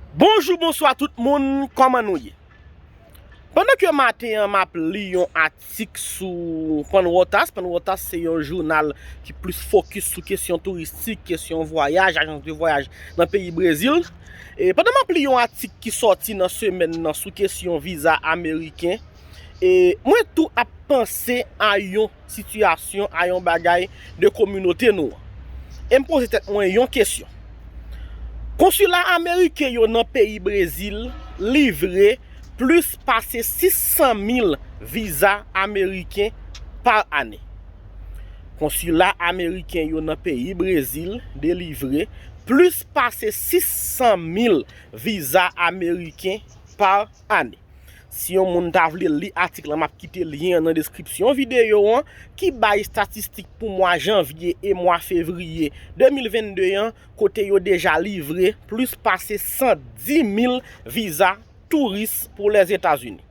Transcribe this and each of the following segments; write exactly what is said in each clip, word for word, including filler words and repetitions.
Bonjou, bonswa tout moun, kòman nou ye? Pandan ke maten an m ap li yon atik sou Panwotas, Panwotas se yon jounal ki plis fokis sou kesyon touristik, kesyon vwayaj, ajans de vwayaj nan peyi Brezil. E pandan m ap li yon atik ki sòti nan semèn nan sou kesyon viza ameriken, e mwen tou ap panse a yon sitiyasyon, a yon bagay de kominote nou an. E m poze tèt mwen yon kesyon. Konsila ameriken yo nan peyi Brezil livre plis pase sis san mil viza ameriken pa ane. Konsila ameriken yo nan peyi Brezil delivre plis pase sis san mil viza ameriken pa ane. Si yon moun ta vle li atik la, m ap kite lyen an nan deskripsyon videyo an, ki bay estatistik pou mwa janvye e mwa fevriye de mil vennde an, kote yo deja livre plis pase san dis mil viza touris pou Lèzetazini.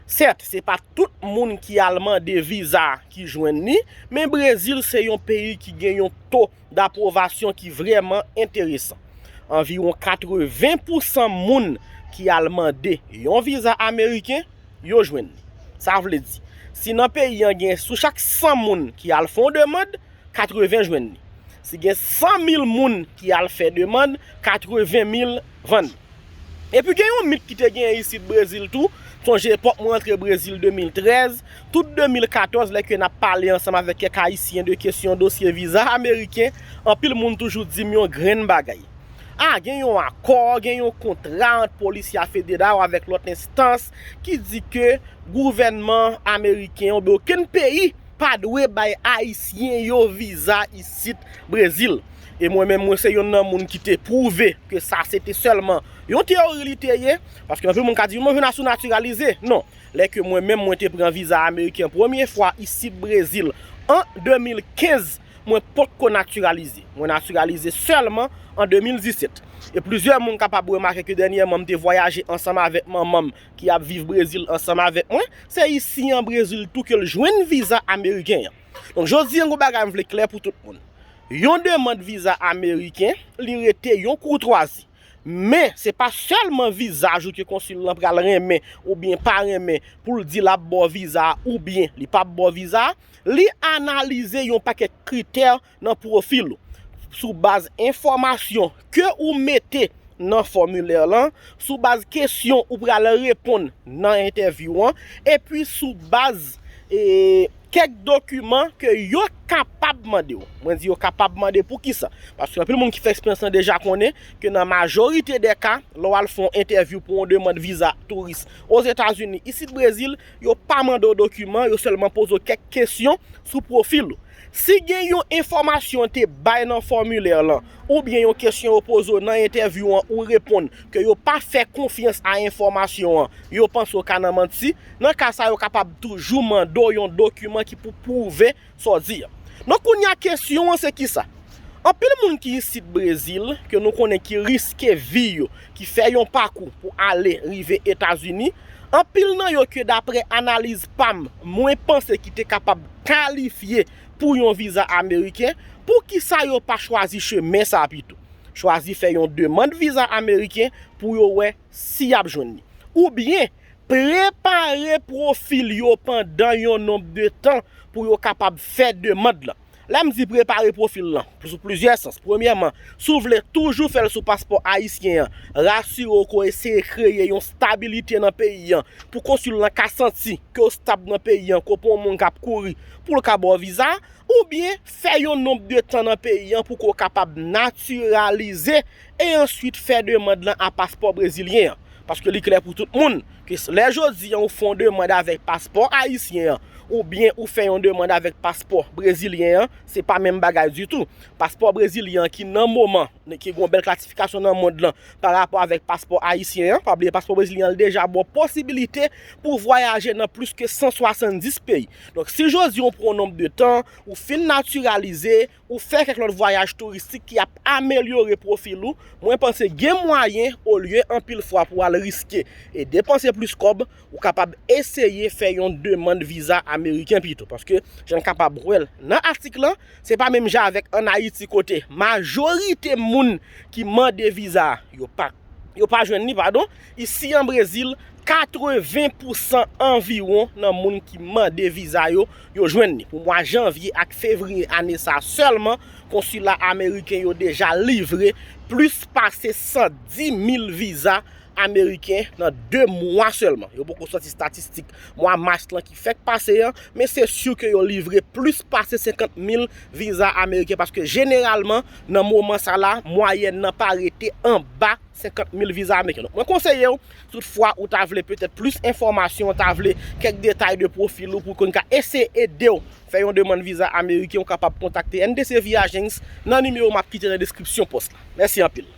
Sèt, se pa tout moun ki al mande viza ki jwenn li, men Brezil se yon peyi ki gen yon to dapwovasyon ki vrèman enteresan. Anviwon katreven pousan moun ki al mande yon viza ameriken, yo jwenn li. Sa vle di, si nan peyi an gen sou chak san moun ki al fè yon demann, katreven jwenn li. Si gen san mil moun ki al fè demann, katreven mil vann li. Epi gen yon mit ki te genyen isit Brezil tou. Sonje epòk mwen antre Brezil de mil trèz, tout de mil katòz, lè ke n ap pale ansanm avèk kèk Ayisyen de kesyon dosye viza ameriken, anpil moun toujou di m yon grenn bagay. A, gen yon akò, gen yon kontra ant polisya federal avèk lòt enstans ki di ke gouvènman ameriken oubyen okenn peyi pa dwe bay Ayisyen yo viza isit Brezil. E mwen menm, mwen se youn nan moun ki te pwouve ke sa se te sèlman yon teyori li te ye, paske anpil moun ka di, "Mwen vin asou natiralize." Non. Lè ke mwen menm, mwen te pran viza ameriken premye fwa isit Brezil an de mil kenz, mwen potko natiralize. Mwen natiralize sèlman an de mil disèt. E plizyè moun kapab remake ke dènyèman, m te vwayaje ansanm avèk manman m ki ap viv Brezil ansanm avèk mwen. Se isi an Brezil tou ke l jwenn viza ameriken an. Donk, jodi an, gon bagay m vle klè pou tout moun. Yon demann viza ameriken, li rete yon koutwazi. Men, se pa sèlman vizaj ou ke konsil lan pral renmen oubyen pa renmen pou l di l ap ba w viza a oubyen li p ap ba w viza a. Li analize yon pakèt kritè nan pwofil ou, sou baz enfòmasyon ke ou mete nan fòmilè lan, sou baz kesyon ou pral reponn nan entèvyou an, epi sou baz, e, kèk dokiman ke yo kapab mande w. Mwen di yo kapab mande poukisa? Paske anpil moun ki fè eksperyans lan deja konnen ke nan majorite dè ka, lè w al fè yon entèvyou pou yon demann viza touris Ozetazini, isit Brezil, yo pa mande w dokiman, yo sèlman poze w kèk kesyon sou pwofil ou. Si gen yon enfòmasyon te bay nan fòmilè lan, oubyen yon kesyon yo poze w nan entèvyou an ou reponn ke yo pa fè konfyans a enfòmasyon an, yo panse w ka nan manti, nan ka sa yo kapab toujou mande w yon dokiman ki pou pwouve sa w di a. Donk, kounye a kesyon an se kisa? Anpil moun ki isit Brezil, ke nou konnen ki riske vi yo, ki fè yon pakou pou ale rive Etazini, anpil nan yo ke dapre analiz pa m, mwen panse ki te kapab kalifye pou yon viza ameriken, poukisa yo pa chwazi chemen sa a pito? Chwazi fè yon demann viza ameriken pou yo wè si y ap jwenn li. Oubyen, prepare pwofil yo pandan yon nonb de tan pou yo kapab fè demann lan. Lè m di prepare pwofil lan, sou plizyè sans. Premyèman, si w vle toujou fè l sou paspò ayisyen an, rasire w ke w eseye kreye yon stabilite nan peyi an pou konsil lan ka santi ke w stab nan peyi an, ke w pa yon moun k ap kouri pou l ka ba w viza, oubyen fè yon nonb de tan nan peyi an pou ke w kapab natiralize e answit fè demann lan a paspò brezilyen an. Paske li klè pou tout moun ke s-, lè jodi an ou fè yon demann avèk paspò ayisyen an, oubyen ou fè yon demann avèk paspò brezilyen an, se pa menm bagay ditou. Paspò brezilyen an ki nan moman, ki gen yon bèl klasifikasyon nan mond lan pa rapò avèk paspò ayisyen an, pa bliye paspò brezilyen an li deja ba w posibilite pou w vwayaje nan plis ke san swasanndis peyi. Donk, si jodi an ou pran yon nonb de tan, ou fin natiralize, ou fè kèk lòt vwayaj touristik ki ap amelyore pwofil ou, mwen panse gen mwayen, olye anpil fwa pou w al riske e depanse plis kòb, ou kapab eseye fè yon demann viza ameriken pito. Paske, jan n kapab wè l nan atik lan, se pa menm jan avèk ann Ayiti kote majorite moun ki mande viza a, yo pa yo pa jwenn li, padon. Isi an Brezil, katreven pousan anviwon nan moun ki mande viza yo, yo jwenn li. Pou mwa janvye ak fevriye ane sa sèlman, konsila ameriken yo deja livre plis pase san di mil viza ameriken nan de mwa sèlman. Yo poko sòti estatistik mwa mas lan ki fèk pase an, men se si ke yo livre plis pase senkant mil viza ameriken, paske jeneralman, nan moman sa la, mwayèn nan pa rete anba senkant mil viza ameriken. Donk, mwen konseye w, toutfwa ou ta vle petèt plis enfòmasyon, ou ta vle kèk detay de pwofil ou pou konn ka eseye ede w fè yon demann viza ameriken, ou kapab kontakte N D C V Agents nan nimewo m ap kite nan deskripsyon pòs la. Mèsi anpil.